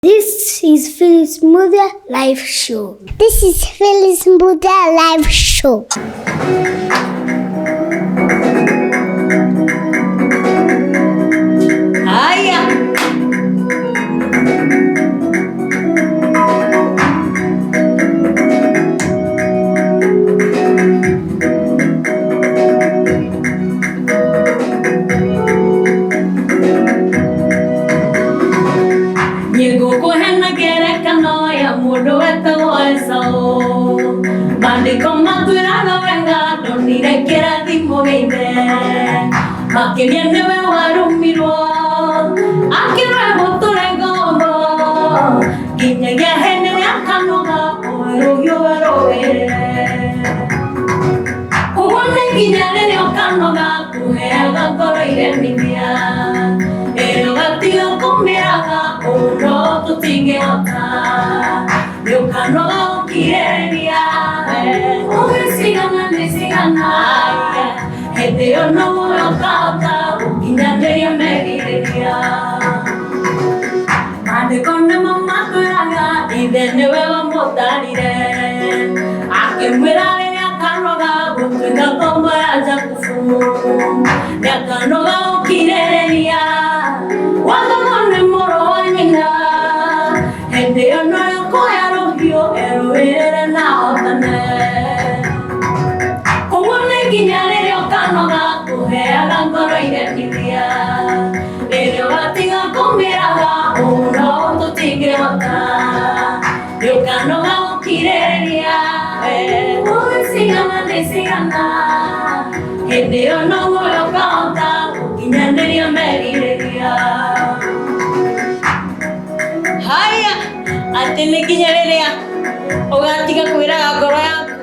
This is Phyllis Mother Live Show. This is Phyllis Mbuda Live Show. Haya, Nĩngũkũhe na ngerekano ya mũndũ wetagwo Esaũ. Maandĩko matwĩraga wega ndonire kĩrathimo gĩa ithe. Makĩria nĩwe warumirwo, akĩrwo tũre ngombo, nginyagia hĩndĩ ĩrĩa akanoga ũrũhiũ werũĩrĩre. Ũguo nĩ nginya rĩrĩa ũkanoga kũheaga ngoro iremithia ĩrĩa ũgatiga kũmĩraga ũũ no tũtingĩhota nĩ ũkanoga ũkirĩrĩria ũgĩcigana nĩ cigana hĩndĩ ĩyo nowe ũkahota gũkinyanĩria merirĩria. Maandĩko nĩmo matwĩraga ithe nĩwe wamũtarire akĩmwĩra rĩrĩa akanoga gũtuĩka ngombo ya Jakubu nĩakanoga gũkirĩrĩria wathagwo nĩ mũrũ wa nyina hĩndĩ ĩyo noyo kuoya rũhiũ erũĩrĩre na ahotane. Ũguo nĩ nginya rĩrĩa ũkanoga kũheaga ngoro iremithia rĩrĩa ũgatiga kũmĩraga ũũ no tũtingĩhota nĩ ũkanoga gũkirĩrĩria ũgĩcigana nĩ cigana hĩndĩ ĩyo noguo ũkahota gũkinyanĩria merirĩria. Haya, atĩ nĩ nginya rĩrĩa ũgatiga kwĩraga ngoro yaku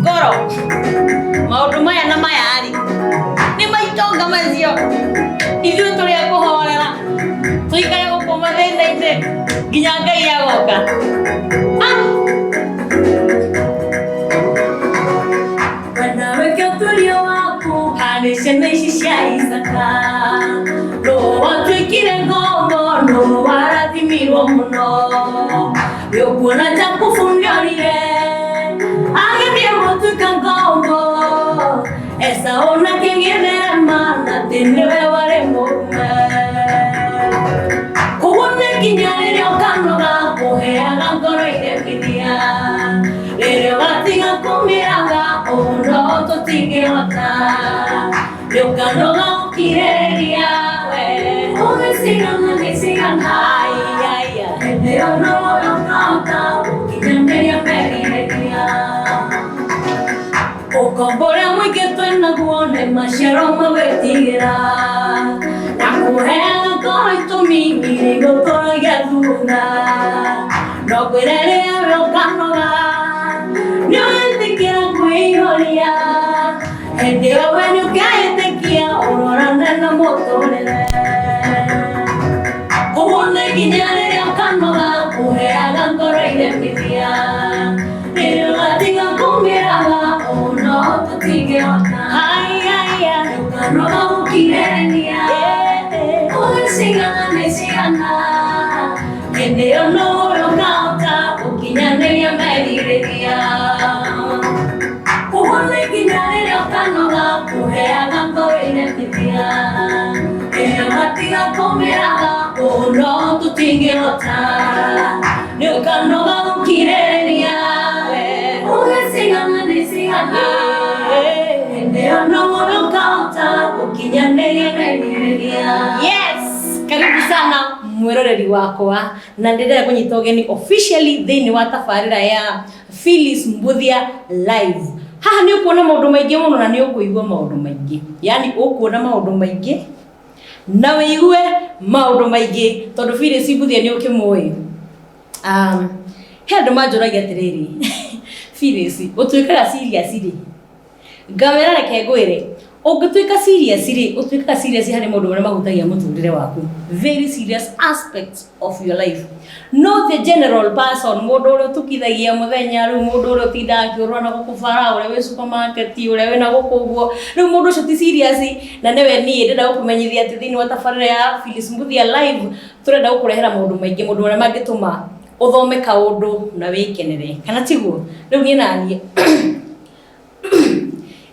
ngoro maũndũ maya na maya rĩ nĩ maitonga macio ithuĩ tũrĩ a kũhorera tũikare gũkũ mathĩna-inĩ nginya Ngai agoka. Ah! Wenda wĩke ũtuĩria waku harĩ ciana ici cia Isaka nũ watuĩkire ngombo nũ warathimirwo mũno nĩ ũkuona Jakubu nĩorire agĩthiĩ gũtuĩka ngombo Esau nake gĩtherema na atĩ nĩwe warĩ mũrume. Koguo nĩ nginya rĩrĩa ũkanoga kũheaga ngoro iremithia rĩrĩa ũgatiga kũmĩraga ũũ no tũtingĩhota nĩ ũkanoga ũkirĩrĩria we ũgĩcigana nĩ cigana hĩndĩ ĩyo nowe ũkahota gũkinyanĩria merirĩria. Ũkombo ũrĩa mũingĩ twĩnaguo nĩ maciaro ma gwĩtigĩra na kũheaga ngoro itũmi iria igũtũragia thutha no ngwĩre rĩrĩa we ũkanoga nĩ ũgetĩkĩra kwĩihũria hĩndĩ ĩyo we nĩ ũkeĩtĩkia ũrorane na mũtũrĩre. Koguo nĩ nginya rĩrĩa ũkanoga kũheaga ngoro iremithia rĩrĩa ũgatiga kũmĩraga ũũ no tũtingĩhota ũkanoga gũkirĩrĩria ũgĩcigana nĩ cigana hĩndĩ ĩyo nowe ũkahota gũkinyanĩria merirĩria. Koguo nĩ nginya rĩrĩa ũkanoga kũheaga ngoro iremithia rĩrĩa ũgatiga kũmĩraga ũũ no tũtingĩhota nĩ ũkanoga gũkirĩrĩria ũgĩcigana nĩ cigana hĩndĩ ĩyo nowe ũkahota gũkinyanĩria merirĩria. Yes, karibu sana mwĩroreri wakwa na ndĩrenda kũnyita ũgeni officially thĩinĩ wa tabarĩra ya Phyllis Mbuthia Live. Haha nĩ ũkuona maũndũ maingĩ mũno na nĩ ũkũigua maũndũ maingĩ, yaani ũkuona maũndũ maingĩ na wĩigue maũndũ maingĩ tondũ Phyllis Mbuthia nĩ ũkĩmũĩ. He andũ manjũragia atĩrĩrĩ, Phyllis ũtuĩkaga serious rĩ? Ngawĩra reke ngwĩre, Ũngĩtuĩka serious rĩ, ũtuĩkaga serious harĩ maũndũ marĩa mahutagia mũtũrĩre waku, very serious aspects of your life. No the general person, mũndũ ũrĩa ũtukithagia mũthenya rĩu, mũndũ ũrĩa ũtindaga akĩũrũra na gũkũ bara, ũrĩa wĩ supermarket, ũrĩa wĩna gũkũ ũguo, rĩu mũndũ ũcio ti serious. Na nĩwe niĩ ndĩrenda gũkũmenyithia atĩ thĩinĩ wa tabarĩra ya Phyllis Mbuthia Live tũrenda gũkũrehera maũndũ maingĩ, maũndũ marĩa mangĩtũma ũthome kaũndũ na wĩkenere, kana tiguo? Rĩu niĩ naniĩ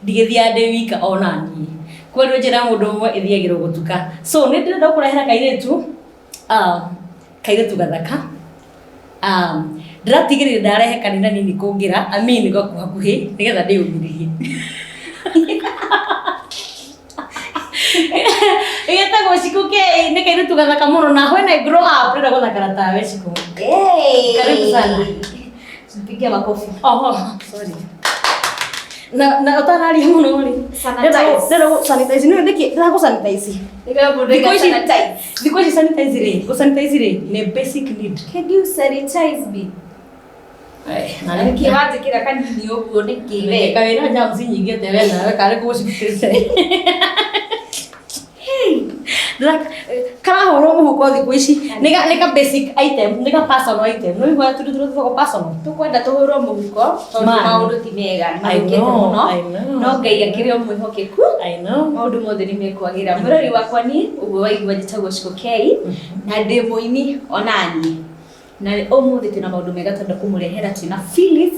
ndigĩthiaga ndĩ wika, ona niĩ kwendwo njĩra mũndũ ũmwe ĩthiagĩrwo gũtuka. So nĩ ndĩrenda gũkũrehera kairĩtu, kairĩtu gathaka. Ndĩratigĩrĩire ndarehe kanina nini kũngĩra, I mean gakuhakuhĩ, nĩgetha ndĩyũmĩrĩrie. Getagwo Shiko K, nĩ kairĩtu gathaka mũno, na when I grow up ndĩrenda gũthakara tawe, Shiko. Hey. Karibu sana. Tupigie makofi. Oh, sorry. Na ũtararia mũno rĩ, Sanitize. ndĩrenda sanitize nĩ nĩkĩ ndĩrenda gũ sanitize. Thikũ ici, thikũ ici sanitize rĩ, gũ sanitize rĩ nĩ basic need. Can you sanitize me? Na nĩ Nĩkĩ wanjĩkĩra kanini ũguo nĩkĩ we? Kawĩra germs nyingĩ atĩa we nawe karĩ kũgũcirutĩte karahũrwo mũhuko thikũ ici. Nĩ ka basic item, nĩ ka personal item, nĩ wĩigua tũndũ tũrĩa tũtagwo personal. Tũkwenda tũhũrwo mũhuko tondũ Man. maũndũ ti mega, nĩ I mathũkĩte know, mũno. I know. No Ngai akĩrĩ o mwĩhokeku. I know. Maũndũ mothe nĩ mekwagĩra. Mũrori wakwa niĩ ũguo waigua njĩtagwo Shiko K na ndĩ mũini onaniĩ. Na ũmũthĩ twĩna maũndũ mega twenda kũmũrehera twĩna Phyllis.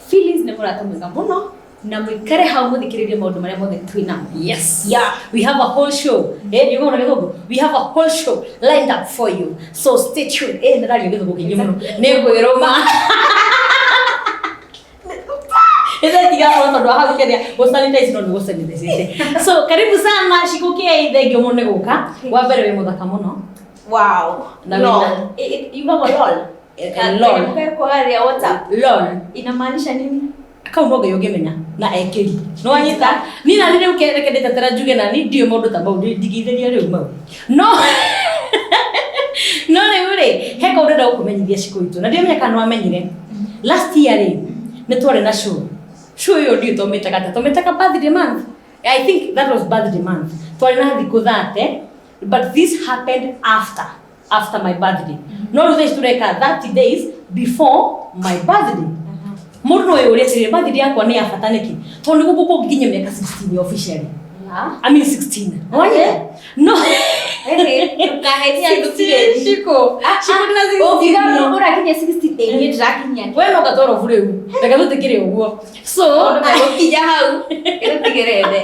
Phyllis nĩ mũrata mwega mũno na mũikare hau mũthikĩrĩrie maũndũ marĩa mothe twĩnamo. Yes. Yeah. We have a whole show. Eh, you gonna go. We have a whole show lined up for you. So stay tuned. Eh, ndararia gĩthũngũ kĩingĩ mũno. Nĩ ngwĩrũma. Ĩthetiga mũno tondũ hau kĩrĩa gũ sanitize no nĩ gũ sanitize. So karibu sana Shiko K, thank you mũno nĩ gũka. Wa mbere wĩ mũthaka mũno. Wow. Na Lol. wĩna- Yugagwo lol. Lol. Kwa WhatsApp. Lol. Inamaanisha nini? Kau no Ngai ũngĩmenya na ekĩri no wanyita ni nani rĩu reke ndĩtetera njuge nani ndiũĩ maũndũ ta mau, ndigithĩria rĩu mau, no rĩu rĩ he kaũndũ ndĩrenda gũkũmenyithia, Shiko itũ, na ndiramenya kana nĩwamenyire. Last year rĩ nĩ twarĩ na show ĩyo, ndiũĩ twamĩtaga atĩa, twamĩtaga birthday month. I think that was birthday month. Twarĩ na thikũ 30, but this happened after my birthday. No rĩu thaa ici tũreka 30 days before my birthday. Mũndũ no eyũrie atĩrĩrĩ, birthday yakwa nĩ ya bata nĩkĩ? Tondũ nĩguo ngũkinyia mĩaka 16 officially. I mean 16. Wanyita? No. Ndũkahenia andũ. 16, Shiko. Shiko ndĩna 16. Ũngiuga ũrakinyia 16, ĩ niĩ ndĩrakinyia. We no gatwaro rĩu. Reke tũtĩkĩre ũguo. So, Maũndũ megũkinya hau ĩrũtigĩrĩre.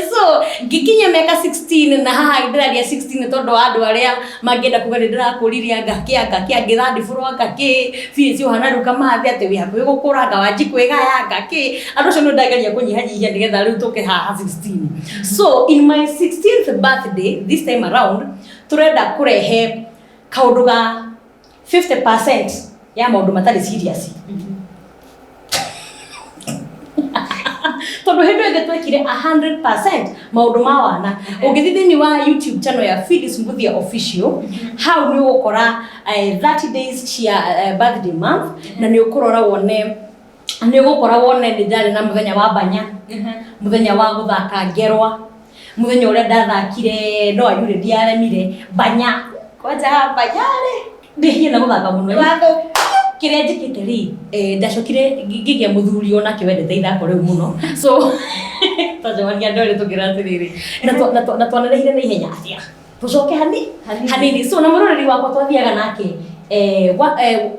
So ngĩkinyia mĩaka 16, na haha ndĩraria 16 tondũ wa andũ arĩa mangĩenda kuga nĩ ndĩrakũririe anga kĩ anga kĩ angĩthandibũrwo anga kĩ biũ ũhana rĩu kamathi atĩ wĩ hakuhĩ gũkũra anga wanji kwĩgaya anga kĩ andũ acio nĩ ndageria kũnyihanyihia nĩgetha rĩu tũke haha 16. So in my 16th birthday this time around tũrenda kũrehe kaũndũ ga 50% ya maũndũ matarĩ serious, tondũ hĩndĩ ĩyo ĩngĩ twekire 100% maũndũ ma wana. Ũngĩthiĩ thĩinĩ wa YouTube channel ya Phyllis Mbuthia Official, hau nĩ ũgũkora 30 days cia birthday month, na nĩ ũkũrora wone, nĩ ũgũkora wone nĩ ndarĩ na mũthenya wa banya, mũthenya wa gũthaka ngerwa, mũthenya ũrĩa ndathakire no ayure ndiaremire banya. Kwanja banyarĩ. Ndĩhiĩ na gũthaka mũno. Watho. Kĩrĩa njĩkĩte rĩ, ndacokire ngĩgĩa mũthuri onake wendete ithako rĩu mũno, so twacemania andũ erĩ tũkĩra atĩrĩrĩ na twanarehire na ihenya atĩa tũcoke hani Hanini. Hanini. So na mũroreri wakwa twathiaga nake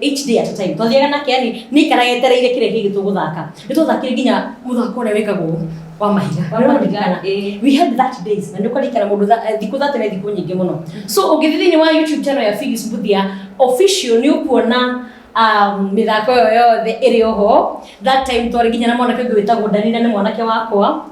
each day at a time, twathiaga nake, yani nĩ ikaraga etereire kĩrĩa kĩngĩ tũgũthaka. Nĩ twathakire nginya mũthako ũrĩa wĩkagwo wa mahiga. Wa mahiga, ĩĩ. We had 30 days na nĩ ũkaririkana mũndũ thikũ 30 nĩ thikũ nyingĩ mũno. So ũngĩthiĩ thĩinĩ wa YouTube channel ya Phyllis Mbuthia Official nĩ ũkuona mĩthako ĩyo yothe ĩrĩ oho. That time twarĩ nginya na mwanake ũngĩ wĩtagwo Dani, na nĩ mwanake wakwa,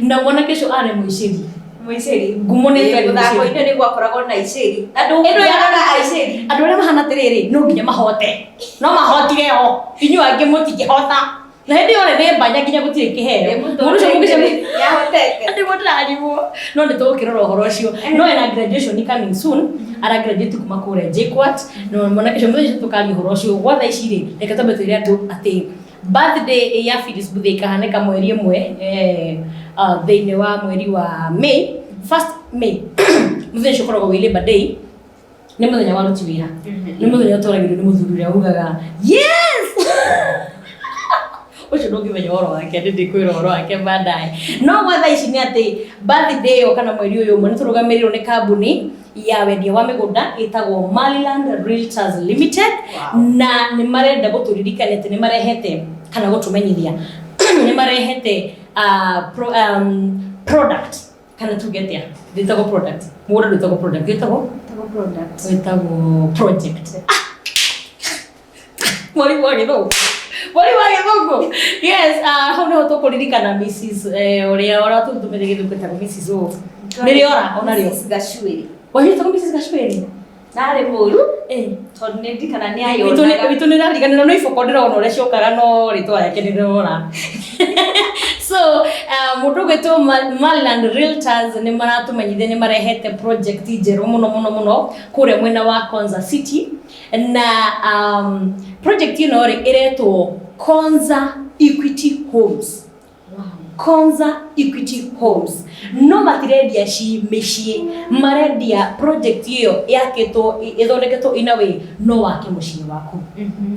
na mwanake ũcio arĩ mũicĩri. Mũicĩri. Ngumo nĩ Ĩĩ, twarĩ mũthako-inĩ nĩ gwakoragwo na icĩri andũ Ĩno ũngĩarora aicĩri. Andũ arĩa mahana atĩrĩrĩ, no nginya mahote, no mahotire o inyuĩ angĩ mũtingĩhota, na hĩndĩ ĩyo nĩ mbanya nginya gũtirĩ kĩheo. Mũndũ ũcio mũngĩcemania Yahotete. Nĩguo ndĩrarigwo, no nĩ tũgũkĩrora ũhoro ũcio. No ena graduation coming soon, ara graduate kuma kũrĩa JKUAT, no mwanake ũcio mũthenya ũcio tũkaria ũhoro ũcio. Gwa thaa ici rĩ, reke twambe twĩre andũ atĩ birthday ya Phyllis Mbuthia ĩkahanĩka mweri ĩmwe, Thĩinĩ wa mweri wa May, first May, mũthenya ũcio ũkoragwo wĩ Labor Day, nĩ mũthenya wa aruti wĩra, nĩ mũthenya ũtwaragĩrwo nĩ mũthuri ũrĩa ugaga yes. Ũcio ndũngĩmenya ũhoro wake, ndĩ ndĩkwĩra ũhoro wake baadaye. No gwa thaa ici nĩ atĩ birthday ĩyo kana mweri ũyũ ũmwe nĩ tũrũgamĩrĩirwo nĩ kambuni ya wendia wa mĩgũnda ĩtagwo Maryland Realtors Limited. Na nĩ marenda gũtũririkania atĩ nĩ marehete kana gũtũmenyithia nĩ marehete product, kana tuge atĩa, ndĩtagwo product, mũgũnda ndwĩtagwo product, wĩtagwo Tagwo product. Wĩtagwo project. Mwarimu wa gĩthũngũ, mwarimu wa gĩthũngũ, yes. Hau nĩho tũkũririkana Mrs ũrĩa ũratũtũmĩre gĩthũngũ, ĩtagwo Mrs ũ, nĩrĩora onarĩo. Mrs. Gacuĩrĩ. Wahĩtagwo Mrs Gacuĩrĩ. Narĩ mũru Eh. tondũ nĩ ndirikana nĩ Witũ ayonaga. Witũ nĩ rariganĩrwo no iboko ndĩrona ũrĩa ciokaga, no rĩtwa rĩake nĩ ndĩrona. So mũndũ ũgwĩtwo Maryland Realtors nĩ maratũmenyithia nĩ marehete project njerũ mũno mũno mũno kũrĩa mwena wa Konza City, na project ĩno rĩ ĩretwo Konza Equity Homes. Konza Equity Homes, no matirendia ci mĩciĩ, marendia project ĩyo yakĩtwo, ĩthondeketwo in a way no wake mũciĩ waku,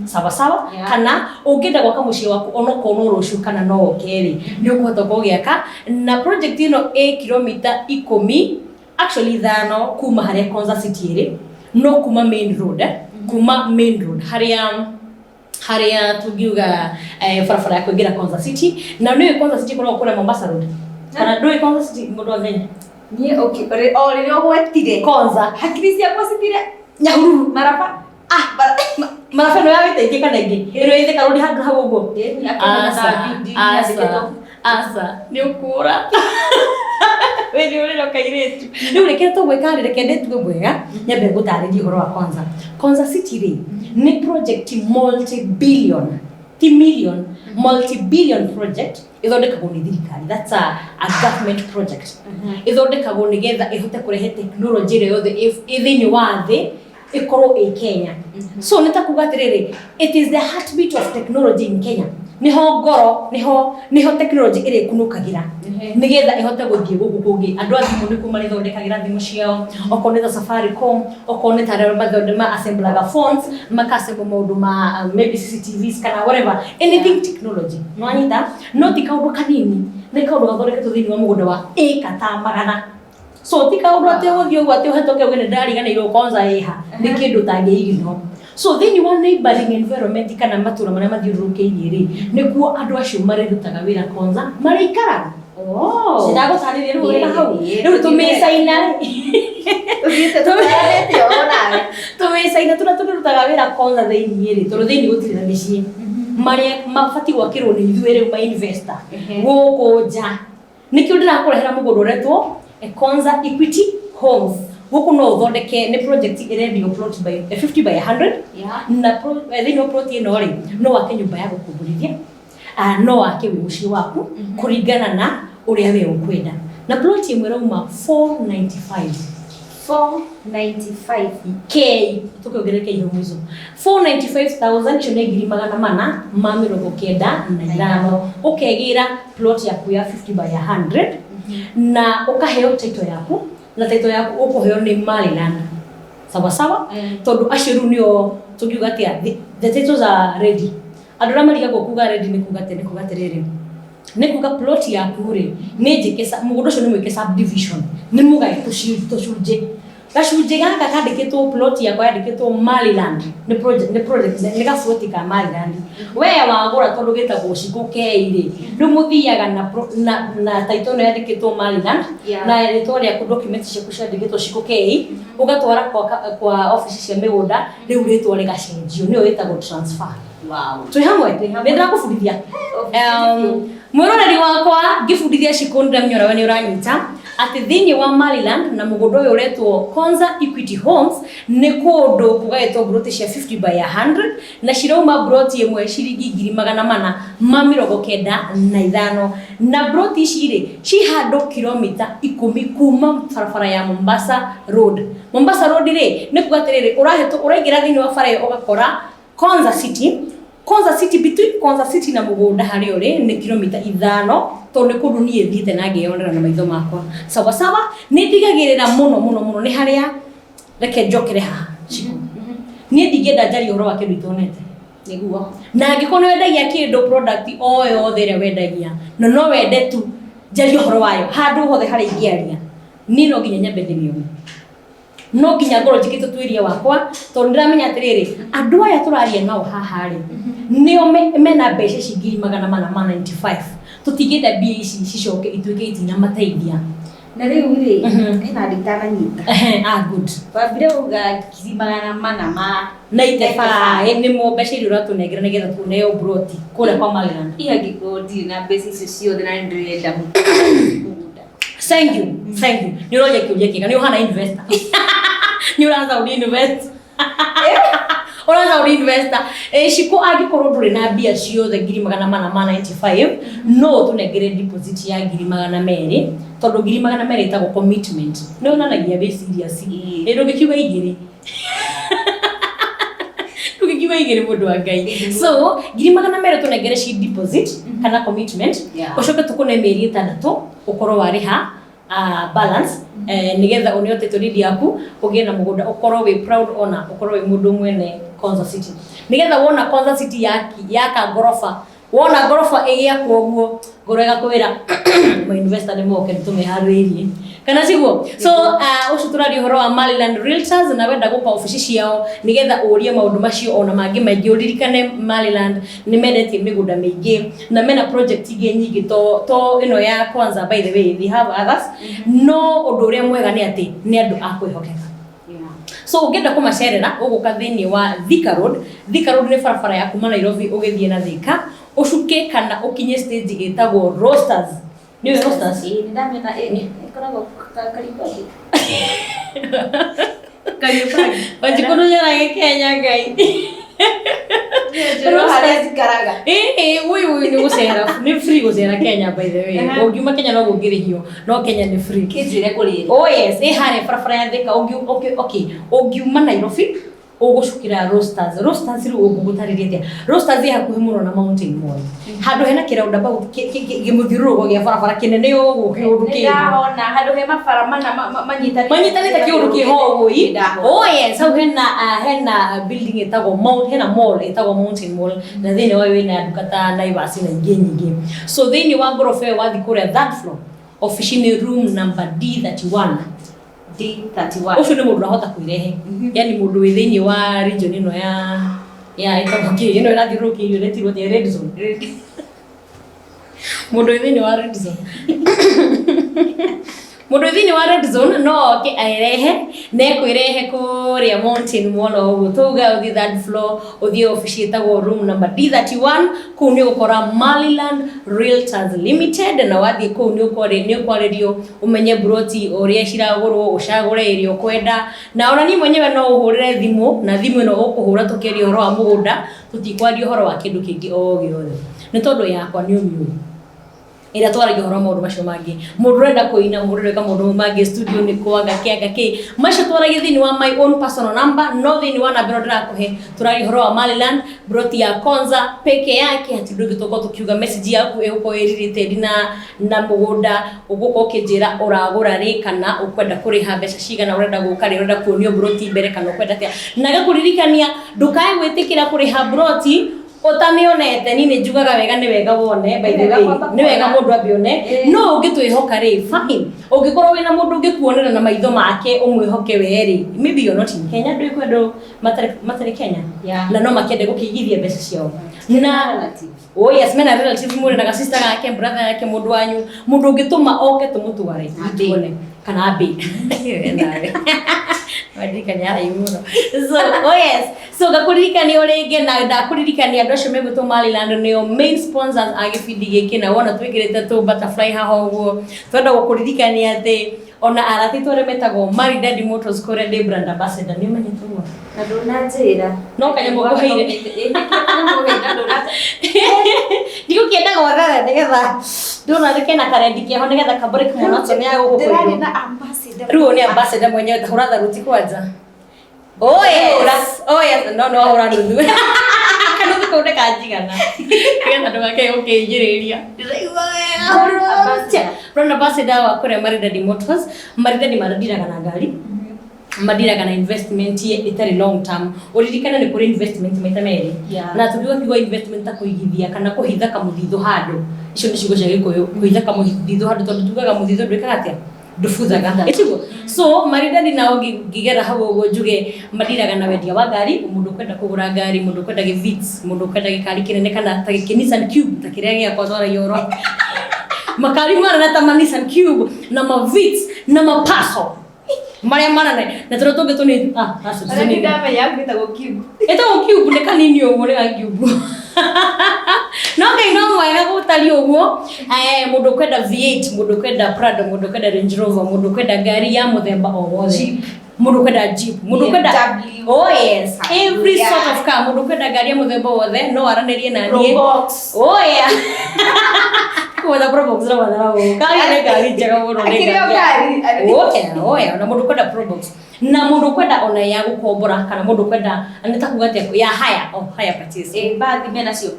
sawa sawa? Yeah. Kana ũngĩenda gwaka mũciĩ waku onokorwo no rũciũ kana no ũke rĩ, nĩ ũkũhota gũgĩaka. Na project ĩno ĩ kilomita 10, actually 5, kuma harĩa Konza City ĩrĩ, no kuma main road, kuma main road harĩa tungiuga barabara ya kũingĩra Konza City. Na nĩũĩ Konza City ĩkoragwo kũrĩa Mombasa Road, kana ndũĩ Konza City, mũndũ wa Kenya? Niĩ okay, o rĩrĩa ũgwetire Konza. Hakiri ciakwa cithire Nyahururu. Maraba. Ah, maraba ĩno ya wĩtĩkie kana ĩngĩ ĩno ĩ Thika Road handũ hau ũguo? Ĩĩ, akĩona Aca, na building aca, yandĩkĩtwo. Aca, nĩ ũkũra we nĩ ũrĩra kairĩtu. Rĩu reke tũgwĩka rĩ, reke ndĩtue mwega nyambe ngũtarĩrie ũhoro wa Konza. Konza City rĩ nĩ project multi billion, ti million, multi billion project ĩthondekagwo nĩ thirikari. That's a government project ĩthondekagwo nĩgetha ĩhote kũrehe technology ĩrĩa yothe ĩ thĩinĩ wa thĩ ĩkorwo ĩ Kenya. So nĩ ta kuga atĩrĩrĩ, it is the heartbeat of technology in Kenya. Nĩho ngoro, nĩho technology ĩrĩkunũkagĩra nĩgetha ĩhote gũthiĩ gũkũ kũngĩ. Andũ a thimũ nĩkuo marĩthondekagĩra thimũ ciao, okorwo nĩ ta Safaricom, okorwo nĩ ta arĩa mathondeka assemblaga phones, maka-assemble maũndũ ma maybe CCTVs kana whatever, anything technology. Nĩwanyita? No ti kaũndũ kanini, nĩ kaũndũ gathondeketwo thĩinĩ wa mũgũnda wa ĩka ta 100. So ti kaũndũ atĩ ũgũthiĩ ũguo atĩ ũhetũke uge nĩ ndariganĩirwo Konza ĩha, nĩ kĩndũ ũtangĩignore. So thĩinĩ wa neighboring environment kana matũra marĩa mathiũrũrũkĩirie rĩ, nĩkuo andũ acio marĩrutaga wĩra Konza marĩikaraga. Oh. Ndagũtarĩria rĩu wĩra hau. Ĩĩ, Rĩu tũmĩcaina Ũthiĩte tũtaranĩte o nawe. Tũmĩcaina tũrĩa tũrĩrutaga wĩra Konza thĩinĩ rĩ, tondũ thĩinĩ gũtirĩ na mĩciĩ, marĩa mabatiĩ gwakĩrwo nĩ ithuĩ rĩu ma investor gũkũ nja. Nĩkĩo ndĩrakũrehera mũgũnda ũretwo Konza Equity Homes. Gũkũ no ũthondeke, nĩ project ĩrendio plot by 50 by 100. Na thĩinĩ wa plot ĩno rĩ, no wake nyũmba ya gũkomborithia, no wake wĩ mũciĩ waku kũringana na ũrĩa we ũkwenda. Na plot ĩmwe ĩrauma 495. 495. K, tukiongerera K hau mũico, 495,000, icio nĩ 495,000. Ũkegĩra plot yaku ya 50 by 100 na ũkaheo title yaku, na title yaku ũkũheo nĩ Maryland, sawa sawa? Tondũ acio rĩu nĩo tũngiuga atĩa, the titles are ready. Andũ arĩa marigagwo kuga ready nĩ kuga atĩa? Nĩ kuga atĩrĩrĩ, nĩ kuga plot yaku rĩ nĩ njĩke mũgũnda ũcio nĩ mwĩke subdivision, nĩ mũgae tũcunjĩ. Gacunjĩ gaka kandĩkĩtwo, plot yakwa yandĩkĩtwo Maryland, nĩ project nĩ gaburoti ka Maryland. We wagũra, tondũ gĩtagwo Shiko K rĩ, rĩu mũthiaga na title ĩno yandĩkĩtwo Maryland na rĩtwa rĩaku, document ciaku ciandĩkĩtwo Shiko K, ũgatwara kwa obici cia mĩgũnda, rĩu rĩtwa rĩgacenjio, nĩyo ĩtagwo transfer. Twĩ hamwe? Twĩ hamwe. Nĩ ndĩrakũbundithia. Mwĩroreri wakwa, ngĩbundithia Shiko, ndĩramenya we nĩ ũranyita atĩ thĩinĩ wa Maryland na mũgũnda ũyũ ũretwo Konza Equity Homes nĩ kũndũ kũgaĩtwo mburoti cia 50 by 100 na cirauma mburoti ĩmwe ciringi 495,000. Na mburoti ici rĩ ci handũ kilomita 10 kuma barabara ya Mombasa Road. Mombasa Road rĩ, nĩ kuga atĩrĩrĩ, ũrahĩtũ ũraingĩra thĩinĩ wa bara ĩyo ũgakora Konza City. Konza City, between Konza City na mũgũnda harĩa ũrĩ nĩ kilomita 5, tondũ nĩ kũndũ niĩ thiĩte na ngeyonera na maitho makwa. Sawa sawa, nĩ ndigagĩrĩra mũno mũno mũno nĩ harĩa. Reke njokere haha, niĩ ndingĩenda njarie ũhoro wa kĩndũ itonete. Nĩguo. Na angĩkorwo nĩ wendagia kĩndũ, product o yothe ĩrĩa wendagia, na no wende tu njarie ũhoro wayo handũ hothe harĩa ingĩaria, niĩ no nginya nyambe ndĩmĩone, no nginya ngorwo njĩkĩte ũtuĩria wakwa, tondũ ndĩramenya atĩrĩrĩ, andũ aya tũraria nao haha rĩ, nĩo mena mbeca ici 495,000. Tũtingĩenda mbia ici cicoke ituĩke itinamateithia. Na rĩu rĩ, hena andũ itananyita. Ehe, ah, good. Wambire uga 400 ma 95 nĩmo mbeca iria ũratũnengera nĩgetha tũneo broti kũrĩa kwa Maryland. Ĩ angĩkorwo ndirĩ na mbeca icio ciothe na nĩ ndĩrenda mũgũnda? Thank you, thank you. Nĩ ũroria kĩũria kĩega, nĩ ũhana investor, nĩ ũrasound investor, ũrasound investor. Eh, Shiko, angĩkorwo ndũrĩ na mbia ciothe 495,000, no ũtũnengere deposit ya 200,000, tondũ 200,000 ĩtagwo commitment. Nĩ onanagia wĩ serious. Ĩĩ. Ĩ ndũngĩkiuga igĩrĩ, ndũngĩkiuga igĩrĩ, mũndũ wa Ngai. So 200,000 tũnengere ci deposit kana commitment, ũcoke tũkũne mĩeri 6 ũkorwo warĩha balance, nĩgetha ũneo title deed yaku, ũgĩe na mũgũnda, ũkorwo wĩ proud owner, ũkorwo wĩ mũndũ mwene Konza City, nĩgetha wona Konza City yaki yaka ngoroba, wona ngoroba ĩgĩakwo ũguo, ngoro ĩgakwĩra ma investor nĩ moke, nĩ tũmeharĩrĩirie, kana siguo? So ũcio tũraria ũhoro wa Maryland Realtors, na wenda gũka obici ciao nĩgetha ũrie maũndũ macio ona mangĩ maingĩ. Ũririkane Maryland nĩ mendetie mĩgũnda mĩingĩ na mena project ingĩ nyingĩ to ĩno ya Kwanza. By the way, they have others, no ũndũ ũrĩa mwega nĩ atĩ nĩ andũ a kwĩhokeka. So ũngĩenda kũmacerera, ũgũka thĩinĩ wa Thika Road. Thika Road nĩ barabara ya kuma Nairobi ũgĩthiĩ na Thika, ũcuke kana ũkinye stage ĩtagwo Roasters. Nĩ ũĩ Roasters? Ĩĩ, nĩ ndamĩona, ĩkoragwo Kariobangi. Kariobangi. Wanjikũ nĩ Kenya Ngai. Njũĩ harĩa njikaraga. Ĩĩ, ũyũ ũyũ nĩ gũcera, nĩ free gũcera Kenya, by the way. Ũngiuma Kenya no ũngĩrĩhio, no Kenya nĩ free. Kĩnjĩre kũrĩ. Oh yes, ĩ harĩa barabara ya Thika. Ũngi okay, ũngiuma Nairobi ũgũcukĩra Roasters. Roasters rĩu ũngũgũtarĩria atĩa? Roasters ĩ hakuhĩ mũno na Mountain Mall. Handũ hena kĩroundabout gĩmũthiũrũrũko gĩa barabara kĩnene ũguo, kĩũndũ Nĩ kĩho. ndahona handũ he mabara mana manyitanĩte. Manyitanĩte, kĩũndũ kĩho ũguo i. Nĩ ndahona. Oh yes, hau hena hena building ĩtagwo Mount, hena mall ĩtagwo Mountain Mall, na thĩinĩ wayo ĩna nduka ta Naivas na ingĩ nyingĩ. So thĩinĩ wa ngoroba ĩyo, wathiĩ kũrĩa third floor, obici nĩ room number D31. D31. Ũcio nĩ mũndũ ũrahota kwĩrehe, yani mũndũ wĩ thĩinĩ wa region ĩno ya ĩtagwo kĩ, ĩno ĩrathiũrũrũkĩirio, ĩretirwo atĩa, red zone. Mũndũ wĩ thĩinĩ wa red zone, mũndũ wĩ thĩinĩ wa red zone no oke aĩrehe na ekwĩrehe kũrĩa Mountain Mall o ũguo tuga, ũthiĩ third floor, ũthiĩ obici ĩtagwo room number D31. Kũu nĩ ũgũkora Maryland Realtors Limited, na wathiĩ kũu nĩ ũkwarĩrio, ũmenye broti ũrĩa ciragũrwo, ũcagũre ĩrĩa ũkwenda. Na ona niĩ mwenyewe no ũhũrĩre thimũ, na thimũ ĩno ũkũhũra tũkĩaria ũhoro wa mũgũnda, tũtikwaria ũhoro wa kĩndũ kĩngĩ o gĩothe, nĩ tondũ yakwa nĩ ũmiũĩ ĩrĩa twaragia ũhoro wa maũndũ macio mangĩ, mũndũ ũrenda kũina, mũndũ ũreka maũndũ mangĩ studio nĩ kwanga kĩanga kĩ macio twaragia thĩinĩ wa my own personal number. No thĩinĩ wa namba ĩno ndĩrakũhe, tũraria ũhoro wa Maryland, broti ya Konza peke yake. Hatirĩ ũndũ tũkorwo tũkiuga. Message yaku ĩgũkorwo ĩrĩrĩte na mũgũnda, ũgũkorwo ũkĩnjĩra ũragũra rĩ, kana ũkwenda kũrĩha mbeca cigana, ũrenda gũka rĩ, ũrenda kuonio broti mbere, kana ũkwenda atĩa. Na ngakũririkania ndũkae gwĩtĩkĩra kũrĩha broti ũtamĩonete. Niĩ nĩ njugaga wega, nĩ wega wone. By the way, nĩ wega mũndũ ambe one. No ũngĩtwĩhoka rĩ, fine. Ũngĩkorwo wĩna mũndũ ũngĩkuonera na maitho make, ũmwĩhoke we rĩ, maybe you're not in Kenya, ndũĩ kwĩ andũ matarĩ Kenya na no makĩende gũkĩigithia mbeca ciao na Relative. Oh yes, mena relative, mũrĩ na sister gake, brother yake, mũndũ wanyu, mũndũ ũngĩtũma oke tũmũtware. Ambe. Tuone kana ambe nawe wandirikania haraihu mũno. So oh yes, so ngakũririkania o rĩngĩ na ndakũririkania andũ acio megwĩtwo Maryland nĩo main sponsors a gĩbindi gĩkĩ, na wona twĩkĩrĩte tũ butterfly haha ũguo, twenda gũkũririkania atĩ ona arata aitũ arĩa metagwo Maridadi Motors, kũrĩa ndĩ brand ambassador, nĩ ũmenyete ũguo? Na ndũnanjĩra. No kanyamũ ngũheire. Ĩ, nĩkĩo kanyamũ ngũheire na Ndigũkĩenda gwethera nĩgetha ndona kena karendi keho nĩgetha kabũrĩ monotony ya gũkũ. Ndĩrarĩ na ambassador. Rĩu ũyũ nĩ ambassador mwenyewe. Tahũra tharuti kwanja. Oh yes, oh yes, no no, hũra nuthu, kanuthu. Kau nĩkanjigana nĩgetha ndũgake gũkĩnjĩrĩria. Ndĩraigua wega mũno. Brand ambassador wa kũrĩa Maridadi Motors. Maridadi mandiraga na ngari, mandiraga na investment ĩtarĩ long term. Ũririkane nĩ kũrĩ investment maita merĩ. Na tũkiuga kiugo investment ta kũigithia kana kũhitha kamũthithũ handũ, icio nĩ ciugo cia Gĩkũyũ, kũhitha kamũthithũ handũ, tondũ tugaga mũthithũ ndwĩkaga atĩa? Ndũbuthaga, ĩtiguo? So Maridadi nao ngĩgera hau ũguo njuge mandiraga na wendia wa ngari. Mũndũ ũkwenda kũgũra ngari, mũndũ ũkwenda gĩ Vitz, mũndũ ũkwenda gĩkari kĩnene kana ta gĩ Nissan Cube ta kĩrĩa gĩakwa twaragia ũhoro, makari manene ta ma Nissan Cube na ma Vitz na ma Passo marĩa manene na tũrĩa tũngĩ tũnini, ah, acio Ona tũnini. Ndamenya gwĩtagwo cube. Ĩtagwo cube, nĩ kanini ũguo, nĩ ga cube, no Ngai no mwega gũtariĩ ũguo. Mũndũ ũkwenda V8, mũndũ ũkwenda Prado, mũndũ ũkwenda Range Rover, mũndũ ũkwenda ngari ya mũthemba o wothe. Jeep. Mũndũ ũkwenda Jeep, mũndũ ũkwenda BMW. Oh yes, every sort of car. Mũndũ ũkwenda ngari ya mũthemba wothe no aranĩrie na niĩ. Probox. Oh yeah, gwetha Probox no matharau kari, nĩ ngari njega mũno, nĩ Akĩrĩ o ngari ngari. Oya, ona mũndũ ũkwenda Probox na mũndũ ũkwenda ona ya gũkombora kana mũndũ ũkwenda nĩ ta kuga atĩa, ya haya, oh, hire purchase. Ĩ bathi menacio?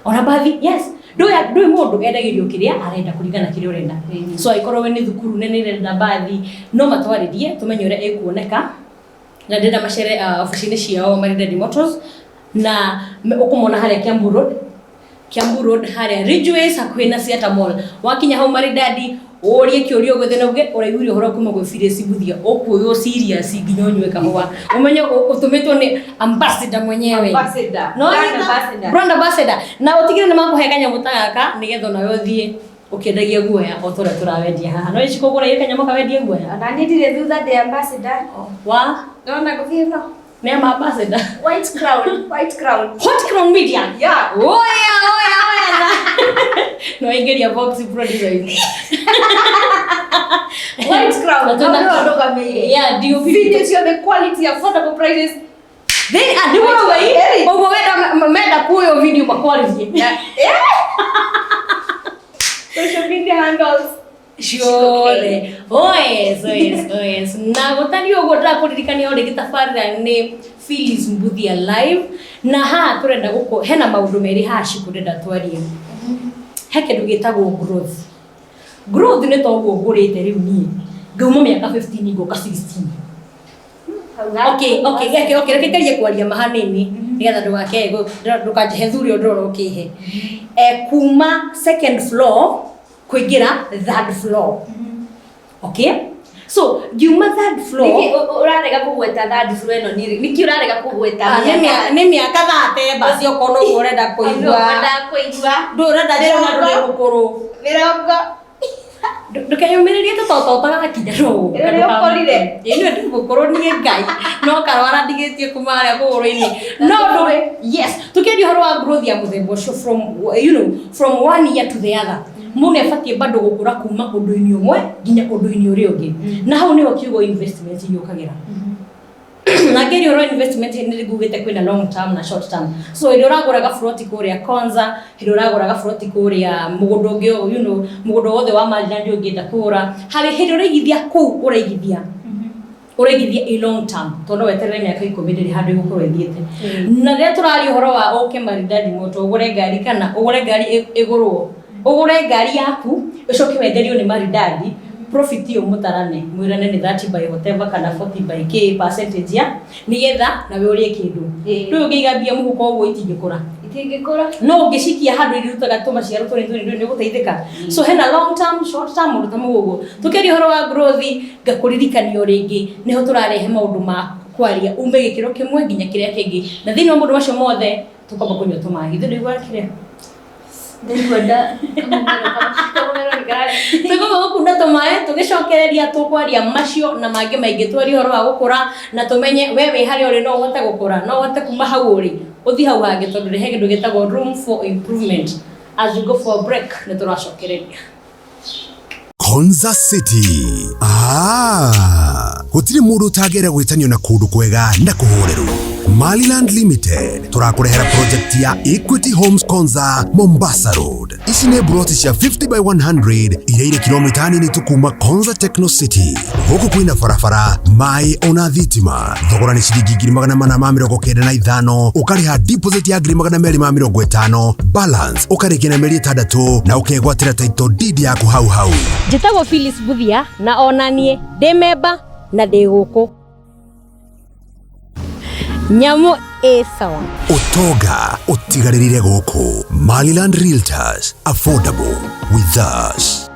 Ona bathi, yes. Ndũĩ ndũĩ mũndũ endagĩrio kĩrĩa arenda kũringana na kĩrĩa ũrenda. So angĩkorwo we nĩ thukuru nene ĩrenda bathi, no matwarĩrie tũmenye ũrĩa ĩkuoneka. Na ndĩrenda macere obici-inĩ ciao Maridadi Motors, na ũkũmona harĩa Kiambu Road, Kiambu Road harĩa Ridgeways hakuhĩ na Siata Mall. Wakinya hau Maridadi, ũrie kĩũria ũgũthe na uge ũraiguire ũhoro kuma gwĩ Phyllis Mbuthia, ũkuoywo serious nginya ũnyue kahũa ũmenye ũtũmĩtwo nĩ ambassador mwenyewe. Ambassador. No Brand nyita? ambassador. Brand ambassador. Na ũtigĩrĩre nĩ makũhe kanyamũ ta gaka nĩgetha onawe ũthiĩ ũkĩendagia guoya o ta ũrĩa tũrawendia haha. No ici kũgũra iyo kanyamũ kawendie guoya. Ona niĩ ndirĩ thutha, ndĩ ambassador. Wa Nona ngũbia ĩno. Nĩ ama ambassador. White Crown, White Crown. Hot Crown Media. Yeah. Oya, oya, oya, na no ingĩria box producer witũ. White Crown. Na Hau nĩho ndũgamĩire. Yeah, DOP. Video ciothe, quality, affordable prices. They ah nĩ wauga ĩ ũguo wenda menda kuoyo video makwarĩrie. Yeah. Social media handles. Ciothe. Oh yes, oh yes, oh yes. Na gũtariĩ ũguo, ndĩrakũririkania o rĩngĩ tabarĩra nĩ Phyllis Mbuthia Live, na haha tũrenda gũkũ hena maũndũ merĩ haha Shiko ndĩrenda twarie. He kĩndũ gĩtagwo growth. Growth nĩ ta ũguo ngũrĩte rĩu niĩ ngauma mĩaka 15 ngoka 16. Okay, reke ngerie kwaria ma hanini nigetha ndũgake ndũkanjehe thuri ũndũ ũrĩa ũkĩhe. Kuma second floor kũingĩra third floor. Okay, so ngiuma third floor. Nĩkĩ ũrarega kũgweta third floor ĩno? Nĩkĩ ũrarega kũgweta? Ah, nĩ mĩaka thate basi, okorwo noguo ũrenda kũigua. Ũrenda kũigua. Ndũ ũrenda njĩra ndũrĩ mũkũrũ. 20. Ndũkeyũmĩrĩrie tũtoto ũtagakinya no. Ĩrĩa ũkorire. Ĩĩ, nĩ ndĩ mũkũrũ niĩ, Ngai no karwara ndigĩtie kuma harĩa kũgũrũ-inĩ, no ndũrĩ. Yes, tũkĩaria ũhoro wa growth ya mũthemba ũcio from you know from one year to the other, mũndũ nĩ abatiĩ bado gũkũra kuma ũndũ-inĩ ũmwe nginya ũndũ-inĩ ũrĩa ũngĩ, na hau nĩho kiugo investment yũkagĩra. Na ngĩaria ũhoro wa investment, nĩ ngugĩte kwĩna long term na short term. So hĩndĩ ũragũra gaburoti kũrĩa Konza, hĩndĩ ũragũra gaburoti kũrĩa mũgũnda ũngĩ, mũgũnda wothe wa Maryland ũngĩenda kũgũra, harĩ hĩndĩ ũraigithia kũu, ũraigithia a long term, tondũ no weterere mĩaka 10 ndĩrĩ handũ ĩgũkorwo ĩthiĩte. Na rĩrĩa tũraria ũhoro wa ũke Maridadi Moto ũgũre ngari kana ũgũre ngari ĩgũrwo, ũgũre ngari yaku ũcoke wenderio nĩ Maridadi, profit ĩyo mũtarane, mwĩrane nĩ 30 by whatever kana 40 by k percentage ya nĩgetha nawe ũrĩe kĩndũ. Rĩu ũngĩiga mbia mũhuko ũguo itingĩkũra. Itingĩkũra. No ũngĩcikia handũ irutaga tũmaciaro tũnini tũnini tũnini, nĩ ũgũteithĩka. So hena long term, short term, ũndũ ta mũu ũguo. Tũkĩaria ũhoro wa growth, ngakũririkania o rĩngĩ nĩho tũrarehe maũndũ ma kwaria ume gĩkĩro kĩmwe nginya kĩrĩa kĩngĩ, na thĩinĩ wa maũndũ macio mothe tũkwamba kũnyua tũmaĩ. Ithuĩ ndũiguaga kĩrĩa? Ndaigua nda kamũmero nĩ kararĩ. Tũkwamba gũkunda tũmaĩ, tũgĩcokereria tũkwaria macio na mangĩ maingĩ, twarie ũhoro wa gũkũra na tũmenye we wĩ harĩa ũrĩ no ũhote gũkũra, no ũhote kuma hau ũrĩ ũthiĩ hau hangĩ, tondũ nĩ he kĩndũ gĩtagwo room for improvement. As we go for a break, nĩ tũracokereria. Konza City. Ah, gũtirĩ mũndũ ũtangĩenda gwĩtanio na kũndũ kwega na kũhoreru. Maliland Limited tũrakũrehera project ya Equity Homes Konza Mombasa Road. Ici nĩ broti cia 50 by 100 iria irĩ kilomita nini tu kuma Konza Techno City. Gũkũ kwĩna barabara, maĩ ona thitima. Thogora nĩ ciringi 495,000, ũkarĩha deposit ya 250,000, balance ũkarĩkia na mĩeri 6 na ũkegwatĩra title deed yaku hau hau. Njĩtagwo Phyllis Buthia na onaniĩ ndĩ memba na ndĩ gũkũ nyamũ ĩ sawa. Ũtonga ũtigarĩrĩire gũkũ. Maliland Realtors, affordable with us.